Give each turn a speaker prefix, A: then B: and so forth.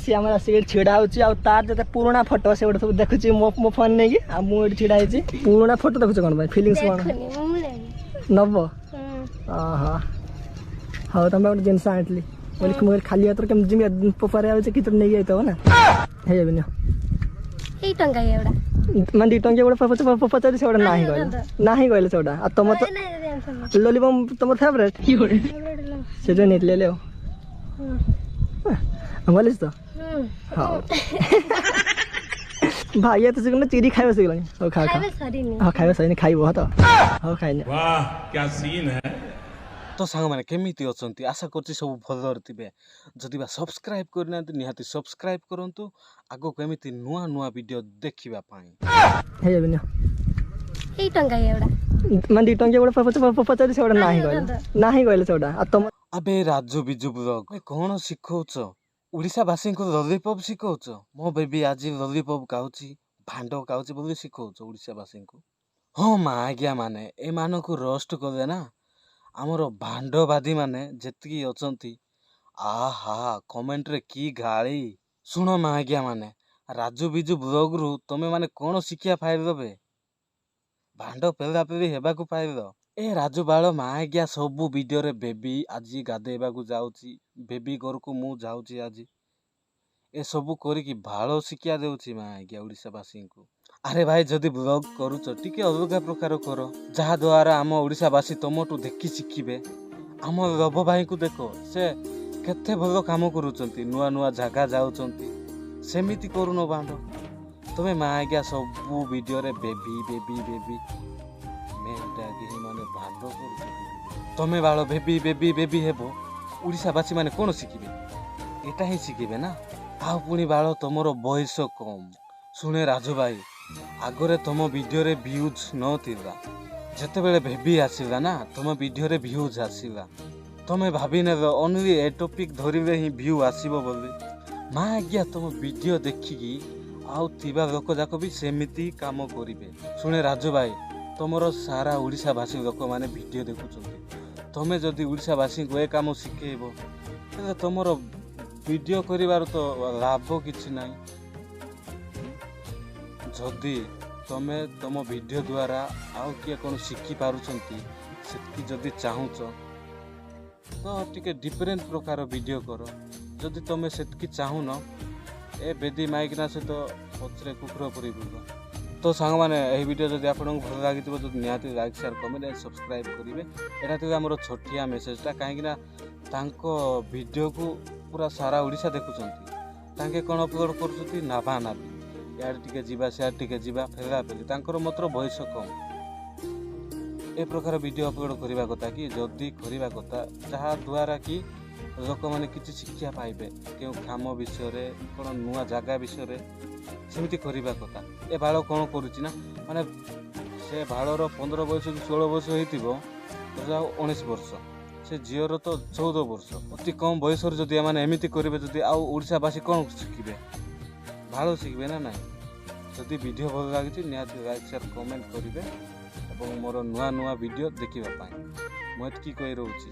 A: ସିଏ ଆମର ଆସିକି ଛିଡ଼ା ହେଉଛି, ଆଉ ତାର ଯେତେ ପୁରୁଣା ଫଟୋ ସେଗୁଡ଼ା ସବୁ ଦେଖୁଛି ମୋ ମୋ ଫୋନ୍ ନେଇକି। ଆଉ ମୁଁ ଏଠି ଛିଡ଼ା ହେଇଛି। ପୁରୁଣା ଫଟୋ ଦେଖୁଛ କ'ଣ ପାଇଁ? ଫିଲିଙ୍ଗସ୍ କ'ଣ? ନବ? ଓହୋ, ହଉ। ତମେ ଗୋଟେ ଜିନିଷ ଆଣିଥିଲି ବୋଲି ମୁଁ ଖାଲି ହାତରେ କେମିତି ଯିବି? ପରେ ଆଉଛି କିଛି ନେଇକି ଯାଇଥିବ ନା, ହେଇଯାବି ନିଅ।
B: ଟଙ୍କା
A: ମାନେ 2 ଟଙ୍କିଆ ଗୋଟେ ପଚାରି, ସେଗୁଡ଼ା ନାହିଁ କହିଲେ, ନାହିଁ କହିଲେ ସେଗୁଡ଼ା। ଆଉ ତମ ତ ଲଲିପପ୍ ତମର ଫେଭରେଟ୍, ସେ ଯୋଉ ନେଇଥିଲେ ଆଉ ଭଲ ତ। ହଉ ଭାଇ, ଏତେ ଶିଖିଲ, ଚିରି ଖାଇବା ଶିଖିଲାଣି। ହଉ ଖା ଖା। ହଁ, ଖାଇବା ସରିନି, ଖାଇବ ତ। ହଉ, ଖାଇନି।
C: ତ ସାଙ୍ଗମାନେ, କେମିତି ଅଛନ୍ତି? ଆଶା କରୁଛି ସବୁ ଭଲରେ ଥିବେ। ଯଦି ବା ସବସ୍କ୍ରାଇବ୍ କରିନାହାନ୍ତି, ନିହାତି ସବସ୍କ୍ରାଇବ୍ କରନ୍ତୁ ଆଗକୁ ଏମିତି ନୂଆ ନୂଆ ଭିଡ଼ିଓ ଦେଖିବା ପାଇଁ।
A: ହେଇଯାବି ନିଅ।
B: ଏଇ ଟଙ୍କା ଏଗୁଡ଼ା
A: ମାନେ 2 ଟଙ୍କିଆ ଗୋଟେ ପଚାରି, ସେଗୁଡ଼ା ନାହିଁ କହିଲେ, ନାହିଁ କହିଲେ ସେଗୁଡ଼ା। ଆଉ ତମ
C: ଆବେ ରାଜୁ ବିଜୁ ବ୍ଲଗ, କ'ଣ ଶିଖଉଛ ଓଡ଼ିଶାବାସୀଙ୍କୁ? ଲଲିପପ୍ ଶିଖଉଛ? ମୋ ବେବି ଆଜି ଲଲିପପ୍ ଖାଉଛି, ଭାଣ୍ଡ ଖାଉଛି ବୋଲି ଶିଖଉଛ ଓଡ଼ିଶାବାସୀଙ୍କୁ? ହଁ ମା ଆଜ୍ଞା, ମାନେ ଏମାନଙ୍କୁ ରୋଷ୍ଟ କଲେ ନା ଆମର ଭାଣ୍ଡବାଦୀ ମାନେ ଯେତିକି ଅଛନ୍ତି, ଆହା, କମେଣ୍ଟରେ କି ଗାଳି। ଶୁଣ ମା ଆଜ୍ଞା, ମାନେ ରାଜୁ ବିଜୁ ବ୍ଲଗରୁ ତମେ ମାନେ କ'ଣ ଶିକ୍ଷା ପାଇଲ ବେ? ଭାଣ୍ଡ ପେଲା ପେଲି ହେବାକୁ ପାଇଲ? ଏ ରାଜୁ ବାଳ ମା ଆଜ୍ଞା ସବୁ ଭିଡ଼ିଓରେ ବେବି ଆଜି ଗାଧେଇବାକୁ ଯାଉଛି, ବେବି ଘରକୁ ମୁଁ ଯାଉଛି ଆଜି, ଏସବୁ କରିକି ଭାଳ ଶିକ୍ଷା ଦେଉଛି ମା ଆଜ୍ଞା ଓଡ଼ିଶାବାସୀଙ୍କୁ। ଆରେ ଭାଇ, ଯଦି ବ୍ଲଗ କରୁଛ ଟିକେ ଅଲଗା ପ୍ରକାର କର, ଯାହାଦ୍ୱାରା ଆମ ଓଡ଼ିଶାବାସୀ ତମଠୁ ଦେଖି ଶିଖିବେ। ଆମ ଲବ ଭାଇଙ୍କୁ ଦେଖ, ସେ କେତେ ଭଲ କାମ କରୁଛନ୍ତି, ନୂଆ ନୂଆ ଜାଗା ଯାଉଛନ୍ତି। ସେମିତି କରୁନ ବାଣ୍ଡ ତମେ ମା ଆଜ୍ଞା। ସବୁ ଭିଡ଼ିଓରେ ବେବି ବେବି ବେବି, ମାନେ ଭାଣ୍ଡ କରୁଛନ୍ତି। ତମେ ବାଳ ବେବି ବେବି ବେବି ହେବ, ଓଡ଼ିଶାବାସୀ ମାନେ କ'ଣ ଶିଖିବେ? ଏଇଟା ହିଁ ଶିଖିବେ ନା। ଆଉ ପୁଣି ବାଳ ତମର ବୟସ କମ୍। ଶୁଣେ ରାଜୁ ଭାଇ, ଆଗରେ ତମ ଭିଡ଼ିଓରେ ଭ୍ୟୁଜ୍ ନଥିଲା। ଯେତେବେଳେ ବେବି ଆସିଲା ନା, ତମ ଭିଡ଼ିଓରେ ଭ୍ୟୁଜ୍ ଆସିଲା। ତମେ ଭାବିନେଲ ଓନ୍ଲି ଏ ଟପିକ୍ ଧରିଲେ ହିଁ ଭ୍ୟୁ ଆସିବ ବୋଲି। ମା ଆଜ୍ଞା, ତମ ଭିଡ଼ିଓ ଦେଖିକି ଆଉ ଥିବା ଲୋକ ଯାକ ବି ସେମିତି କାମ କରିବେ। ଶୁଣେ ରାଜୁ ଭାଇ, ତମର ସାରା ଓଡ଼ିଶାବାସୀ ଲୋକମାନେ ଭିଡ଼ିଓ ଦେଖୁଛନ୍ତି। ତମେ ଯଦି ଓଡ଼ିଶାବାସୀଙ୍କୁ ଏ କାମ ଶିଖେଇବ, ତାହେଲେ ତମର ଭିଡ଼ିଓ କରିବାର ତ ଲାଭ କିଛି ନାହିଁ। ଯଦି ତମେ ତମ ଭିଡ଼ିଓ ଦ୍ୱାରା ଆଉ କିଏ କ'ଣ ଶିଖିପାରୁଛନ୍ତି ସେତିକି ଯଦି ଚାହୁଁଛ, ତ ଟିକେ ଡିଫରେଣ୍ଟ ପ୍ରକାର ଭିଡ଼ିଓ କର। ଯଦି ତମେ ସେତିକି ଚାହୁଁନ, ଏ ବେଦି ମାଇକିନା ସହିତ ପଛରେ କୁକୁର ପରି ବୁଲ। ତ ସାଙ୍ଗମାନେ, ଏହି ଭିଡ଼ିଓ ଯଦି ଆପଣଙ୍କୁ ଭଲ ଲାଗିଥିବ, ଯଦି ନିହାତି like, share, comment and subscribe କରିବେ। ଏଇଟା ଥିଲା ଆମର ଛୋଟିଆ ମେସେଜଟା, କାହିଁକିନା ତାଙ୍କ ଭିଡ଼ିଓକୁ ପୁରା ସାରା ଓଡ଼ିଶା ଦେଖୁଛନ୍ତି। ତାଙ୍କେ କ'ଣ ଅପଲୋଡ଼ କରୁଛନ୍ତି? ନାଭା ନାଭି, ଇଆଡ଼େ ଟିକେ ଯିବା, ସିଆଡ଼େ ଟିକେ ଯିବା, ଫେରା ଫେରି। ତାଙ୍କର ମାତ୍ର ବୟସ କମ୍। ଏ ପ୍ରକାର ଭିଡ଼ିଓ ଅପଲୋଡ଼ କରିବା କଥା କି? ଯଦି କରିବା କଥା, ଯାହାଦ୍ୱାରା କି ଲୋକମାନେ କିଛି ଶିକ୍ଷା ପାଇବେ, କେଉଁ କାମ ବିଷୟରେ, କ'ଣ ନୂଆ ଜାଗା ବିଷୟରେ, ସେମିତି କରିବା କଥା। ଏ ବାଳ କ'ଣ କରୁଛି ନା, ମାନେ ସେ ବାଳର 15 ବୟସ କି 16 ବର୍ଷ ହେଇଥିବ, ଆଉ 19 ବର୍ଷ, ସେ ଝିଅର ତ 14 ବର୍ଷ। ଅତି କମ୍ ବୟସରୁ ଯଦି ଏମାନେ ଏମିତି କରିବେ ଯଦି, ଆଉ ଓଡ଼ିଶାବାସୀ କ'ଣ ଶିଖିବେ? ଭାଳ ଶିଖିବେ ନା ନାହିଁ? ଯଦି ଭିଡ଼ିଓ ଭଲ ଲାଗିଛି, ନିହାତି ଲାଇକ୍, ସେୟାର, କମେଣ୍ଟ କରିବେ ଏବଂ ମୋର ନୂଆ ନୂଆ ଭିଡ଼ିଓ ଦେଖିବା ପାଇଁ ମୁଁ ଏତିକି କହି ରହୁଛି।